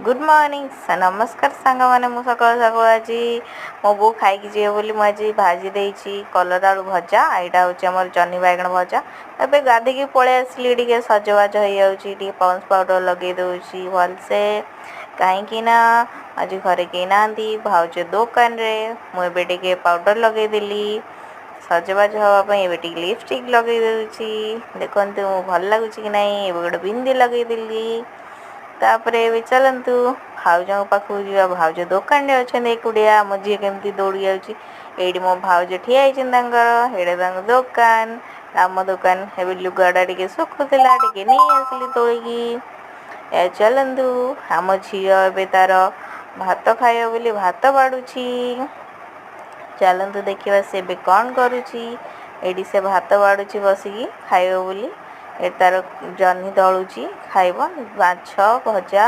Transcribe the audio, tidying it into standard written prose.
Good morning, ନମସ୍କାର ସାଙ୍ଗମାନେ। ମୁଁ ସକାଳୁ ସକାଳୁ ଆଜି ମୋ ବୋଉ ଖାଇକି ଯିବେ ବୋଲି ମୁଁ ଆଜି ଭାଜି ଦେଇଛି କଲରା ଆଳୁ ଭଜା। ଏଇଟା ହେଉଛି ଆମର ଜହ୍ନି ବାଇଗଣ ଭଜା। ଏବେ ଗାଧୋଇକି ପଳେଇ ଆସିଲି, ଟିକେ ସଜବାଜ ହେଇଯାଉଛି, ଟିକେ ପନ୍ସ ପାଉଡ଼ର ଲଗେଇ ଦେଉଛି ଭଲସେ, କାହିଁକି ନା ଆଜି ଘରେ କେହି ନାହାନ୍ତି, ଭାଉଜ ଦୋକାନରେ। ମୁଁ ଏବେ ଟିକେ ପାଉଡ଼ର ଲଗେଇଦେଲି ସଜବାଜ ହେବା ପାଇଁ। ଏବେ ଟିକେ ଲିପଷ୍ଟିକ୍ ଲଗେଇ ଦେଉଛି, ଦେଖନ୍ତୁ ମୁଁ ଭଲ ଲାଗୁଛି କି ନାହିଁ। ଏବେ ଗୋଟେ ବିନ୍ଦି ଲଗେଇଦେଲି। ତାପରେ ଏବେ ଚାଲନ୍ତୁ ଭାଉଜଙ୍କ ପାଖକୁ ଯିବା। ଭାଉଜ ଦୋକାନରେ ଅଛନ୍ତି ଏକୁଟିଆ। ଆମ ଝିଅ କେମିତି ଦୌଡ଼ି ଯାଉଛି। ଏଇଠି ମୋ ଭାଉଜ ଠିଆ ହେଇଛନ୍ତି ତାଙ୍କର। ଏଇଟା ତାଙ୍କ ଦୋକାନ, ଆମ ଦୋକାନ। ଏବେ ଲୁଗାଟା ଟିକେ ଶୁଖୁଥିଲା, ଟିକେ ନେଇ ଆସିଲି ତୋଳିକି। ଏ ଚାଲନ୍ତୁ, ଆମ ଝିଅ ଏବେ ତାର ଭାତ ଖାଇବ ବୋଲି ଭାତ ବାଢ଼ୁଛି। ଚାଲନ୍ତୁ ଦେଖିବା ସେ ଏବେ କ'ଣ କରୁଛି। ଏଇଠି ସେ ଭାତ ବାଢ଼ୁଛି ବସିକି ଖାଇବ ବୋଲି। ଏଠି ତାର ଜହ୍ନି ଦଳୁଛି, ଖାଇବ ମାଛ ଭଜା।